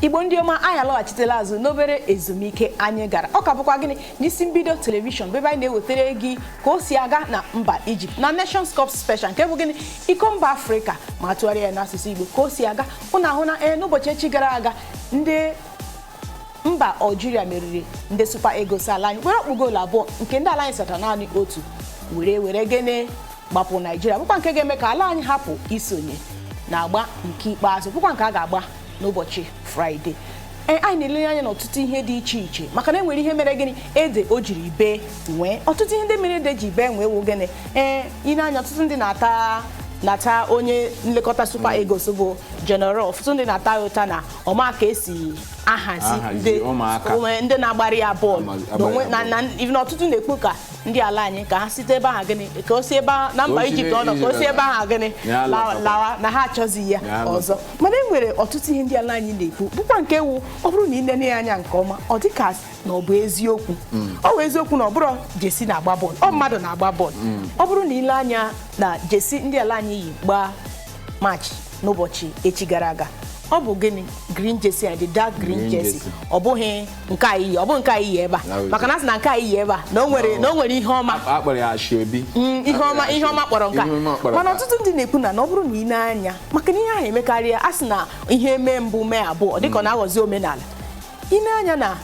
Igbo ndị ọma, anyị alọghachitela azụ n'obere ezumike anyị gara. Ọ ka bụkwa gịnị n'isi mbido television, bụ ebe anyị na-ewetara gị ka o si aga na mba Ijipt na Nations Cup Special, nke bụ gịnị, iko mba Afrịka ma tụgharịa ya n'asụsụ Igbo. Ka o si aga, ụnụ ahụ na ee n'ụbọchị echi gara aga, ndị mba Algeria meriri ndị Super Eagles ala anyị were ọkpụ goolu 2, nke ndị ala anyị satara naanị otu, were gịnị gbapụ Naijiria, bụkwa nke ga-eme ka ala anyị hapụ isonye na agba nke ikpeazụ, bụkwa nke a ga-agba n'ụbọchị Fraịde. Ee, anyị na-elenye anya n'ọtụtụ ihe dị iche iche, maka na enwere ihe mere gịnị ede o jiri bee nwee. Ọtụtụ ihe ndị mere ede ji bee nwee wụ gịnị? Ee, ị na-anya, ọtụtụ ndị na-ata onye nlekọta Super Eagles bụ General, ọtụtụ ndị na-ata ya ụta na ọma ka esi ahazi ahazi ndị ụmụaka. Ndị na-agbara ya bọọlụ agbara ya na bọọlụ. na ọtụtụ na-ekwu ka ndị ala anyị ka ha site ebe ahụ gịnị, ka o si ebe na mba Ka o si Ijipt ọ nọ, ka o si ebe ahụ gịnị Ya lawa lọtakwa. lawa, na ha achọzighị ya Ya lọta. ọzọ. Mana e nwere ọtụtụ ihe ndị ala anyị na-ekwu, bụkwa nke wu ọ bụrụ na ị nene ya anya nke ọma, ọ dị ka na ọ bụ eziokwu. Ọ bụ eziokwu na ọ bụrụ jersey na-agba bọọlụ, ọ mmadụ na-agba bọọlụ. Ọ bụrụ na ile anya na jersey ndị ala anyị yi gbaa match n'ụbọchị echi gara aga, ọ bụ gịnị, green jersey and the dark green Green jersey. jersey. Ọ bụghị nke anyị yi, ọ bụ nke anyị yi ebe a, maka na a sị na nke anyị yi ebe a na o nwere ihe ọma. A kpọrọ ya asoebi. Ihe ọma, ihe ọma kpọrọ nke a. Ihe ọma kpọrọ Mana nke a. ọtụtụ ndị na-ekwu na ọ bụrụ na ị na-anya, maka na ihe ahụ emekarịa, a sị na ihe mee mbụ mee abụọ, dịka ọ na-aghọzi omenala. Ị na-anya na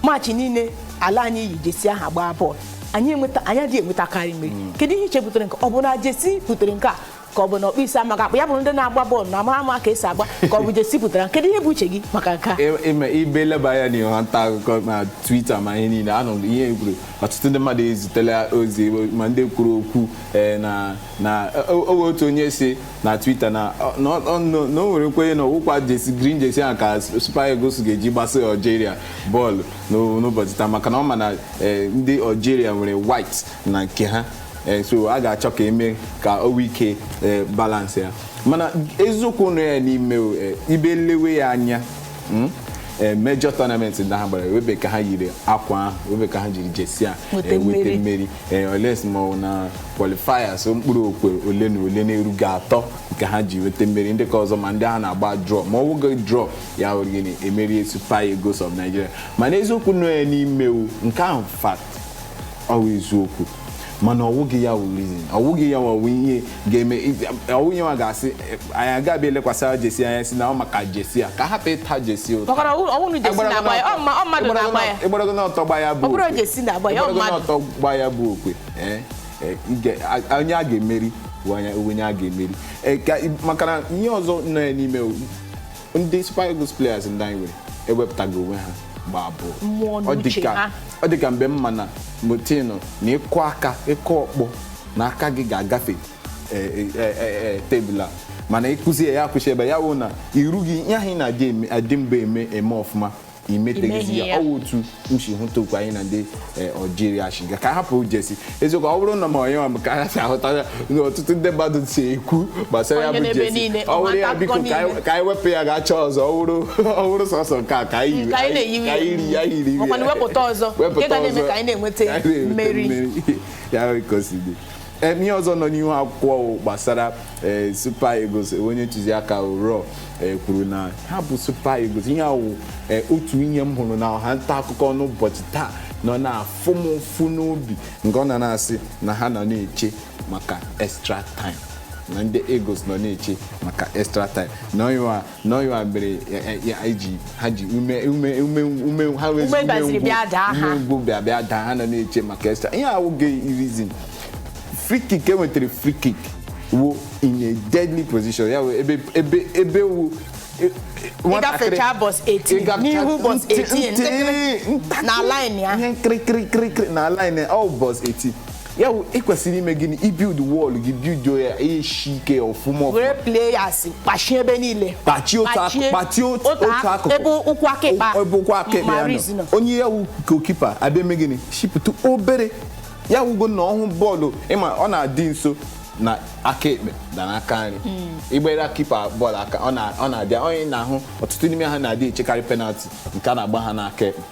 match niile ala anyị yi jersey ahụ gbaa bọọlụ, anyị enweta, anyị adịghị enwetakarị mmeri. Kedu ihe iche butere nke ọ bụ na jersey butere nke a, ka ọ bụ na ọkpụ isi amaghị akpụ ya, bụrụ ndị na-agba bọọlụ na ama ama ka esi agba, ka ọ bụ jersey butere? Kedu ihe bụ uche gị maka nke a? Ime ibe leba anya n'ihu nta akụkọ na Twitter ma ihe niile anọ, ihe kwuru, ọtụtụ ndị mmadụ ezitela ozi, ma ndị kwuru okwu na o nwere otu onye si na Twitter na o nwere nkwenye na ọwụkwa jersey, green jersey ahụ ka Super Eagles ga-eji gbasa Algeria bọọlụ n'ụbọchị taa, maka na ọ ma na ndị Algeria nwere white na nke ha. So a ga-achọ ka eme ka o nwee ike balance ya. Mana eziokwu nọ ya n'ime o, ibe lewe ya anya, major tournament ndị ha gbara, webe ka ha yiri akwa ahụ, webe ka ha jiri jersey a nweta nweta mmeri. mmeri, oles ma ọ na qualifiers mkpụrụ okwe ole na ole na-erughị atọ nke ha ji nweta mmeri. Ndị ka ọzọ, ma ndị ha na-agba draw, ma ọ bụghị draw ya wụrụ gịnị, emerie Super Eagles of Nigeria. Mana eziokwu nọ ya n'ime o, nke ahụ fact, ọ bụ eziokwu, mana ọwụghị ya wụ reason, ọwụghị ya wụ ihe ga-eme, ọwụghị ya ga-asị anyị agaghị elekwasara jersey anya si na ọ maka jersey a ka hapụ ịta jersey ụta. Maka na ọ bụrụ jersey na-agba ya, ọ mmadụ na-agba ya. Ịgbarago na ọtọ gba ya bụ Ọ bụrụ okwe. jersey na-agba ya, ọ Ịgbarago na mmadụ. ọtọ gba ya bụ okwe. Onye a ga-emeri bụ onye a ga-emeri. Maka na ihe ọzọ nọ ya n'ime o, ndị Super Eagles players ndị anyị nwere ewepụtaghị onwe ha gbaa bọọlụ. Mmụọ Ọ dị n'uche ha. Ọ dị ka mgbe m ma na motino na ịkụ aka, ịkụ ọkpọ na aka gị ga-agafe tebụl a, mana ịkụzi ya, ya akwụsị ebe ya wụ na iru gị. Ihe ahụ ị na-adị eme adị mba eme ọfụma, imeteghịzi Imeghi ya. ya. Ọ wụ otu m si hụta okwu anyị na ndị Algeria shiga ka hapụ jersey. Eziokwu, ọ bụrụ na ma onye ma ka ha si ahụta ya na ọtụtụ ndị mmadụ si ekwu gbasara ya Onye bụ n'ebe jersey, niile, ọ bụrụ ya, ụmụaka biko, akụkọ niile. ka anyị wepụ ya, ga-achọ ọzọ. Ọ wụrụ sọsọ nke a ka anyị yiri Ka anyị na-eyiwe ka anyị yiri ya, yiri. Makwanụ wepụta ọzọ, nke ga na-eme ka anyị na-enweta Ka anyị na-enweta mmeri. Ya ka o si dị. Ihe ọzọ nọ n'ihu akwụkwọ gbasara Super Eagles, onye ntụziaka Ro kwuru na ha bụ Super Eagles. Ihe awụ otu ihe m hụrụ na ọha nta akụkọ n'ụbọchị taa nọ na-afụ m ụfụ n'obi, nke ọ nọ na-asị na ha nọ na-eche maka extra time, na ndị Eagles nọ na-eche maka extra time, na ọyịwa mere ya iji ha ji ume ume ume ume ha wezi Ume baziri ngwụ- bịa daa ha. Ume ngwụ bịa daa ha, nọ na-eche maka extra. Ihe awụghị reason. Free kick e nwetara, free kick wo in a deadly position, ya wụ ebe wu nwatakịrị- Ịgafecha box 18, Ịgafecha n'ihu box 18, ntakịrị na line ya. Ihe nkirikirikiri na line ya, ọ box 18 ya wụ. Ị kwesịrị ime gịnị? I build wall gị, build ya eshi ike ọfụma ọfụma. Were players kpachie ebe niile. Kpachie otu akụkụ, kpachie otu akụkụ. Ebe ụkwụ aka ịkpa ebe ụkwụ aka ekpe ya Mahrez nọ. nọ. Onye ya wụ goalkeeper abịa eme gịnị? Shipụtụ obere ya wụgo na ọhụ bọọlụ, ịma ọ na-adị nso na aka ekpe na n'aka nri. Igbere keeper bọọlụ aka, ọ na-adị onye na-ahụ. Ọtụtụ n'ime ha na-adị echekarị penalty nke a na-agba ha n'aka ekpe,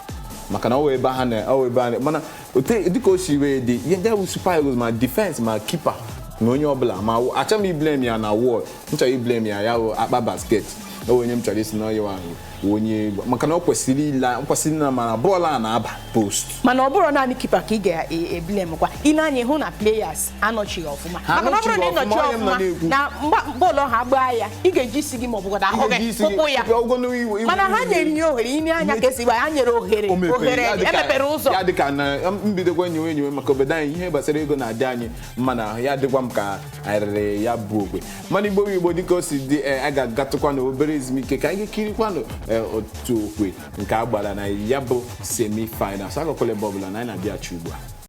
maka na ọ wụ ebe ha na ọ wụ ebe ha na. Mana ote dịka o si wee dị, ihe ndị wụ Super Eagles, ma defense ma keeper na onye ọbụla ma achọ m i blame ya na wall, m chọrọ i blame ya, ya wụ akpa basket. O onye m chọrọ isi na ọyịwa ahụ. Onye maka na ọ kwesịrị ile, kwesịrị na mana bọọlụ a na-aba post. Mana ọ bụrụ naanị keeper ka ị ga-eblame kwa. Ị na-anya ịhụ na players anọchighị ọfụma. Ha maka na ọ bụrụ na ị anọchighị nọchi ọfụma, onye m nọ ọfụma na-ekwu. Na bọọlụ ahụ agbaa ya, ị ga-eji isi gị ma ọ bụgodo ahụ Ị ga-eji gị isi gị kụpụ ya. kụpụ ya, ogo n'iwu- Mana ha nyere ya ohere. Ine anya ka esi gba, ha nyere ohere. O mepere, ohere ya dịka- emepere ụzọ. Ya dịka na mbidokwa nyewe enyewe maka obodo anyị, ihe gbasara ego na-adị anyị mma na ahụ. Ya dịkwa m ka arịrị ya bụ okwe. Mana Igbo bụ Igbo, dịka o si dị, a ga-agatụkwa na obere ezumike ka anyị ga-ekirikwanụ otu okwe nke a gbara na ya bụ semi finals. Agakwala ebe ọbụla na anyị na-abịachi ugbu a.